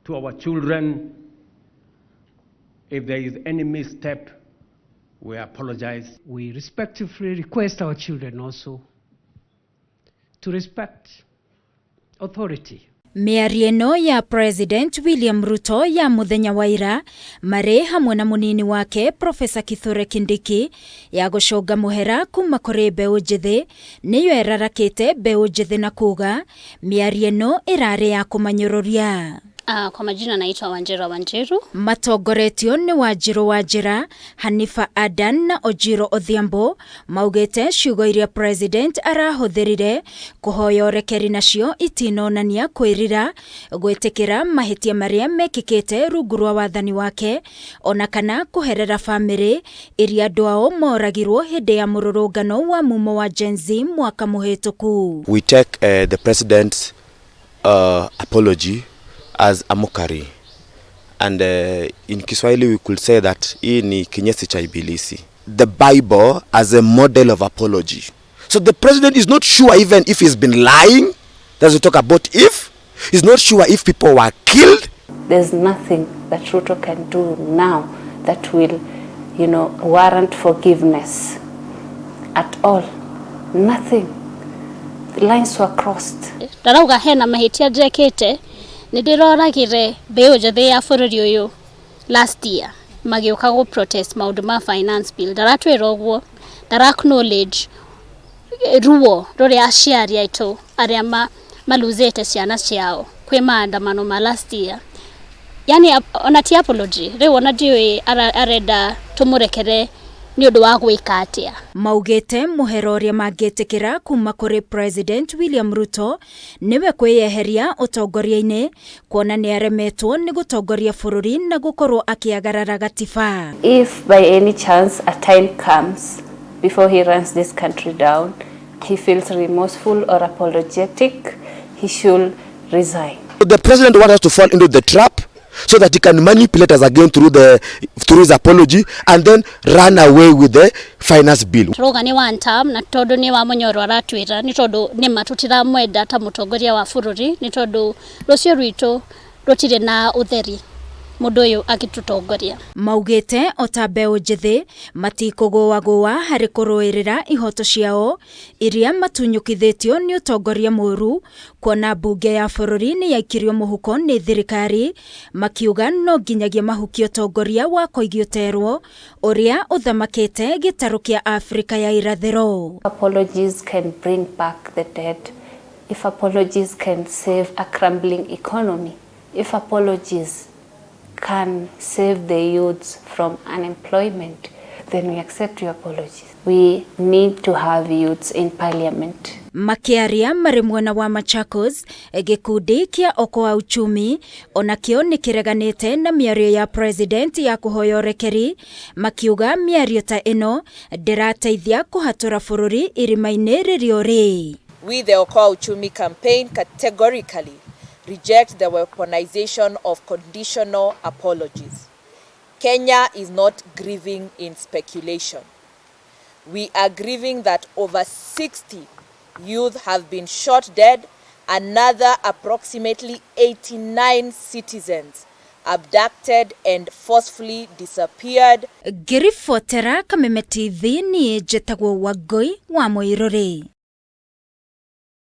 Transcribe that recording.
To our children, if there is any misstep, we apologize. We respectfully request our children also to respect authority. Mĩario ĩno ya President William Ruto ya mũthenya wa ira marĩ hamwe na mũnini wake Professor Kithure Kindiki ya gũcũnga mũhera kuma kũrĩ mbeũ njĩthĩ nĩyo ĩrarakĩte mbeũ njĩthĩ na kuga mĩario ĩno ĩrarĩ ya kũmanyũrũria. Kwa majina naitwa Wanjira Wanjiru. Matongoretio nĩ Wanjiru Wanjira, Hanifa Adan na Ojiro Odhiambo maugĩte ciugo iria president arahũthĩrire kũhoya ũrekeri nacio itinonania kwĩrira, gwĩtĩkĩra mahĩtia marĩa mekĩkĩte rungu rwa wathani wake ona kana kũherera bamĩrĩ iria andũ ao moragirwo hĩndĩ ya mũrũrũngano wa mumo wa Gen Z mwaka mũhĩtũku. We take the president's apology as a mockery, and in Kiswahili we could say that hii ni kinyesi cha ibilisi. The Bible as a model of apology. So the president is not sure even if he's been lying. That's we talk about if. He's not sure if people were killed. There's nothing that Ruto can do now that will warrant forgiveness at all. Nothing. The lines were crossed. Ndarauga hena mahĩtia njekĩte, nĩ ndĩroragire mbeũ njĩthĩ ya bũrũri ũyũ last year magĩũka gũ protest maũndũ ma finance bill. Ndaratwĩra ũguo, ndara acknowledge ruo rũrĩa aciari aitũ arĩa maluzĩte ciana ciao kwĩ maandamano ma last year. Yani ona ti apology rĩu, ona ndiũĩ arenda tũmũrekere nĩ ũndũ wa gwĩka atĩa. Maugĩte mũhero ũrĩa mangĩtĩkĩra kuma kũrĩ President William Ruto nĩwe kwĩyeheria ũtongoria-inĩ kuona nĩ aremetwo nĩ gũtongoria bũrũri na gũkorwo akĩagarara gatiba. If by any chance a time comes before he runs this country down, he feels remorseful or apologetic, he should resign. The president wants us to fall into the trap so that he can manipulate us again through his apology and then run away with the finance bill. Tũrauga nĩ one term, na tondũ nĩ wa Mũnyoro aratwĩra nĩ tondũ nĩma tũtiramwenda ta mũtongoria wa bũrũri, nĩ tondũ rũciũ rwitũ rũtirĩ na ũtheri mũndũ ũyũ agĩtũtongoria. Maugĩte ota mbeũ njĩthĩ matikũgũagũa harĩ kũrũĩrĩra ihoto ciao iria matunyũkithĩtio nĩ ũtongoria mũru, kuona mbunge ya bũrũri nĩ yaikirio mũhuko nĩ thirikari, makiuga no nginyagia mahukie ũtongoria wa Koigi Ũterwo ũrĩa ũthamakĩte gĩtarũ kĩa Afrika ya irathĩro. Apologies can bring back the dead. If apologies can save a crumbling economy, if apologies can save the youths from unemployment, then we accept your apologies. We need to have youths in parliament. Makĩaria marĩ mwena wa Machakos, gĩkundi kĩa Okoa Uchumi onakĩo nĩ kĩreganĩte na mĩario ya president ya kũhoya ũrekeri, makiuga mĩario ta ĩno ndĩrateithia kũhatũra bũrũri irima-inĩ rĩrĩa ũrĩ. We, the Okoa Uchumi campaign, categorically reject the weaponization of conditional apologies. Kenya is not grieving in speculation. We are grieving that over 60 youth have been shot dead, another approximately 89 citizens abducted and forcefully disappeared. Ngĩribotera Kameme TV, niĩ njĩtagwo Wangũi wa Mũirũrĩ.